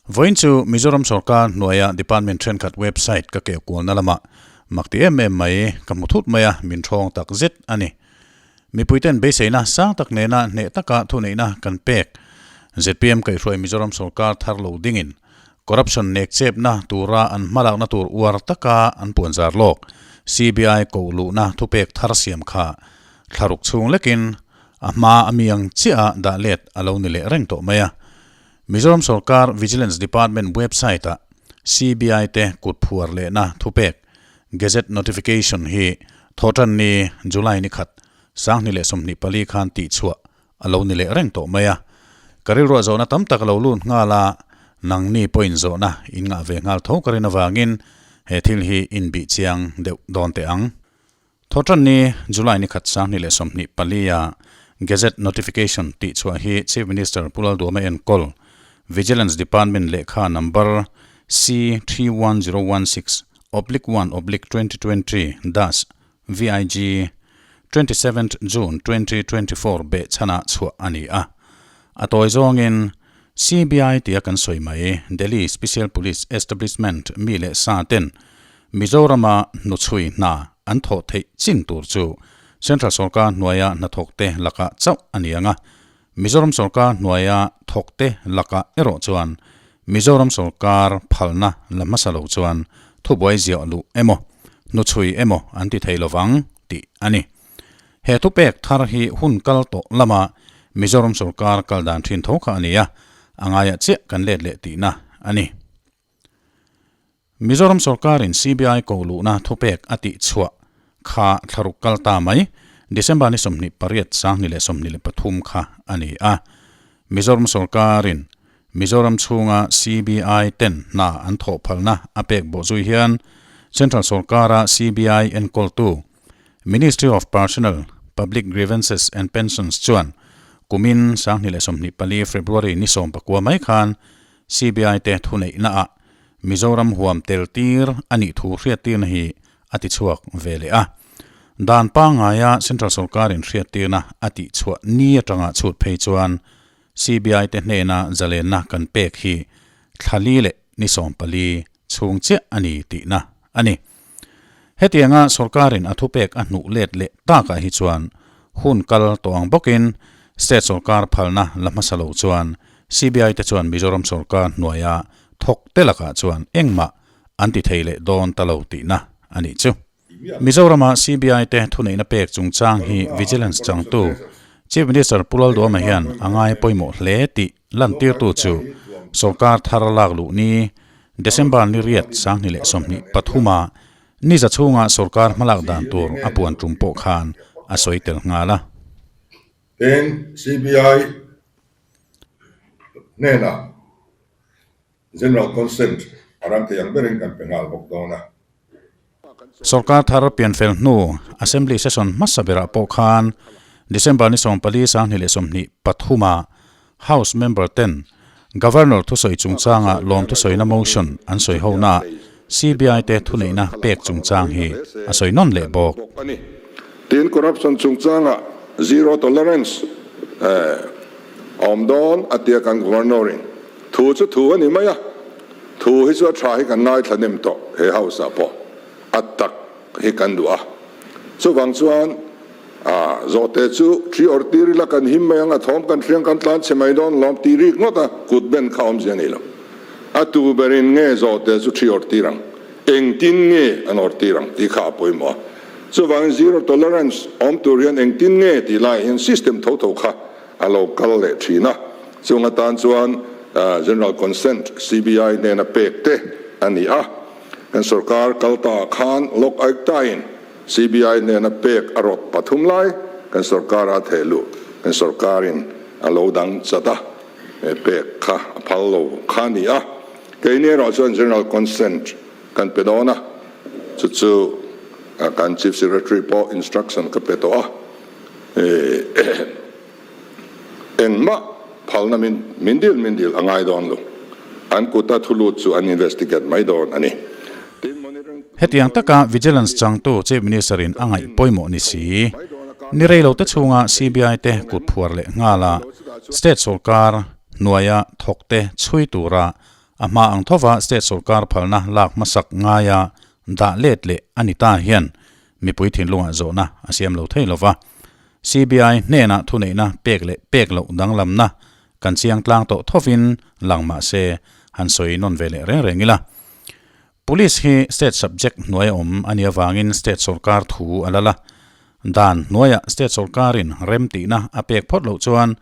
Vawiin chu Mizoram sorkar hnuaia department thenkhat website ka keu kualna lamah mak ti em em mai ka hmu thut mai a, min thawng tak zet a ni. Mipuiten beiseina sang tak nena hneh taka thuneihna kan pek zpm kaihhruai Mizoram sorkar thar lo dingin corruption nek chepna tura an hmalakna tur uar taka an puanzar lawk CBI koh luhna thupek thar siam kha thlaruk chhung lekin a hma a mi ang chiah a dah let a lo ni leh reng tawh mai a. Mizoram sorkar Vigilance Department website ah CBI te kut phuar lehna thupek Gazette Notification hi thawhtan ni July ni khat 2024 khan tihchhuah a lo ni leh reng tawh mai a. Ka rilruah zawhna tam tak a lo lut nghal a, nangni pawhin zawhna in ngah ve nghal tho ka rin avangin he thil hi in bih chiang deuh dawn teh ang. Thawhtan ni July ni khat 2024 a Gazette Notification tih chhuah hi Chief Minister Pu Lalduama enkawl Vigilance Department lehkha number C31016 oblique 1 oblique 2020 dash VIG, 27th June 2024 beh chhanah chhuah a ni a. A tawi zawngin CBI tia kan sawi mai Delhi Special Police Establishment mi leh sa ten Mizorama hnuchhui hna an thawh theih chin tur chu Central sorkar hnuaia hnathawkte lakah chauh a ni ang a, Mizoram sorkar hnuaia thawkte lakah erawh chuan Mizoram sorkar phalna la hmasa lo chuan thubuai ziah luh emaw, hnuchhui emaw an ti thei lovang tih a ni. He thupek thar hi hun kal tawh lama Mizoram sorkar kal dan thin tho kha a ni a, a ngaiah chiah kan let leh tihna a ni. Mizoram sorkarin CBI ko luhna thupek a tih chhuah kha thlaruk kal ta mai, December ni 28 2023 kha a ni a. Mizoram sorkarin Mizoram chhunga CBI ten hna an thawh phalna a pek bawh zui hian Central sorkara CBI enkawltu Ministry of Personnel, Public Grievances and Pensions chuan kumin 2024 February ni 19 mai khan CBI te thuneihna ah Mizoram huam tel tir a nih thu hriattirna hi a ti chhuak ve leh a. Dan pangngaia Central sorkarin hriattirna a tih chhuah ni atanga chhut phei chuan CBI te hnena zalenna kan pek hi thlali leh ni 14 chhung chiah a ni tihna a ni. Hetianga sorkarin a thupek a hnuh let leh takah hi chuan hun kal tawh ang bawkin state sorkar phalna la hmasa lo chuan CBI te chuan Mizoram sorkar hnuaia thawk te lakah chuan engmah an ti thei leh dawn ta lo tihna a nih chu. Mizorama CBI te thuneihna pek chungchang hi Vigilance changtu Chief Minister Pu Lalduama hian a ngai pawimawh hle tih lantirtu chu sorkar thar lak luh ni December ni riat 2023 a ni za chhunga sorkar hmalak dan tur a puan tum pawh khan a sawi tel nghal a. Tin, CBI hnenah General Consent a ram thei ang berin kan pe nghal bawk dawn a. Sorkar thar pianfel hnu Assembly session hmasa berah pawh khan December ni 14 2023 ah House member ten Governor thusawi chungchanga lawm thusawina motion an sawi honaah CBI te thuneihna pek chungchang hi a sawi nawn leh bawk. Tin, corruption chungchanga zero tolerance a awm dawn a tia kan Governor in thu chu thu a ni mai a, thu hi chu a tha hi kan ngaithla nem tawh he house ah pawh a tak hi kan duh a, chuvang chuan zawhte chu thi awrh tir ila kan him mai ang a thawm kan hriang kan tlan chhe mai dawn lawm tih rik ngawt a kut ben kha awmzia a nei lo. A tu berin nge zawhte chu thi awrh tir ang, engtin nge an awrh tir ang tih kha a pawimawh a. Chuvangin zero tolerance awm tur hian engtin nge tih laiah hian system tho tho kha a lo kal leh thin a. Chung atan chuan General Consent CBI hnena pek te a ni a. Kan sorkar kal ta khan Lok Ayukta-in CBI hnena pek a rawt pathum lai kan sorkara theh luh kan sorkarin a lo dang chat a, pek kha a phal lo kha a ni a. Keini erawh chuan General Consent kan pe dawn a, chu chu kan Chief Secretary pawh instruction ka pe tawh a, engmah phalna min dil min dil a ngai dawn lo, an kuta thu lut chu an investigate mai dawn a ni. Hetiang taka Vigilance changtu Chief Minister in a ngaih pawimawh ni si. Ni rei lo te chhunga CBI te kut phuar leh nghala State sorkar hnuaia thawk te chhui tura. A hma ang thova state sorkar phalna lak hmasak ngaia dah let leh a ni ta hian mipui thinlungah zawhna a siam lo thei lova. CBI hnenah thuneihna pek leh pek loh danglamna kan chiang tlang tawh thovin lang mah se han sawi nawn ve leh reng reng ila. Police hi state subject hnuaia awm a nih avangin state sorkar thu a lal a. Dan hnuaia state sorkarin rem tihna a pek phawt loh chuan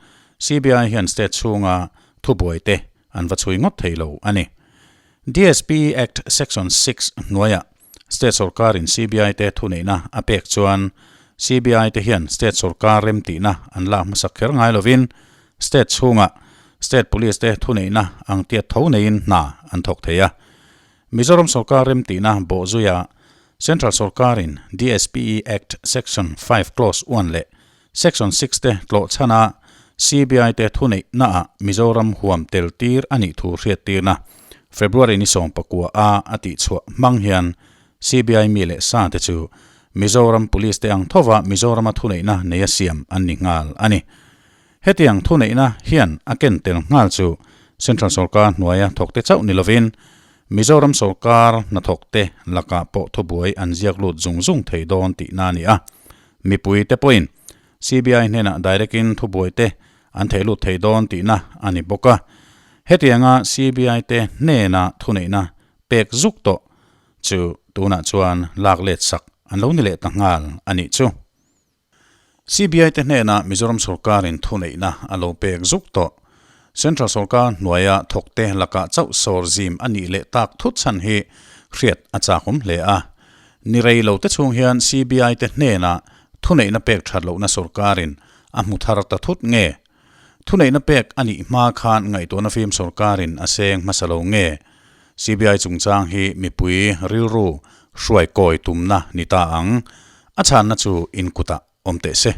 CBI hian state chhunga thubuaite an va chhui ngawt thei lo a ni. DSP Act Section 6 hnuaia state sorkarin CBI te thuneihna a pek chuan CBI te hian state sorkar rem tihna an lak hmasak kher ngai lovin state chhunga state police te thuneihna ang tiat tho neiin hna an thawk thei a. Mizoram sorkar rem tihna bawhzuia Central sorkarin DSPE Act Section 5 Clause 1 leh Section 6 te tlawh chhana CBI te thuneihnaah Mizoram huam tel tir a nih thu hriattirna February ni 19 a a tihchhuah hmang hian CBI mi leh sa te chu Mizoram Police te ang thova Mizorama thuneihna neia siam an ni nghal a ni. Hetiang thuneihna hian a ken tel nghal chu Central sorkar hnuaia thawkte chauh ni lovin Mizoram sorkar hnathawkte lakah pawh thubuai an ziak lut zung zung thei dawn tihna a ni a. Mipui te pawhin CBI hnenah direct in thubuai te an thei lut thei dawn tihna a ni bawk a. Hetianga CBI te hnena thuneihna pek zuk tawh chu tunah chuan lak let sak an lo ni leh ta nghal a nih chu. CBI te hnenah Mizoram sorkarin thuneihna a lo pek zuk tawh. Central sorkar hnuaia thawkte lakah chauh sawr zim a nih leh tak thut chhan hi hriat a chakawm hle a. Ni rei lo te chhung hian CBI te hnenah thuneihna pek that lohna sorkarin a hmu thar ta thut nge? Thuneihna pek a nih hma khan ngaihtuahna fim sorkarin a seng hmasa lo nge? CBI chungchang hi mipui rilru hruai kawi tumna ni ta ang. A chhanna chu in kutah awm teh se.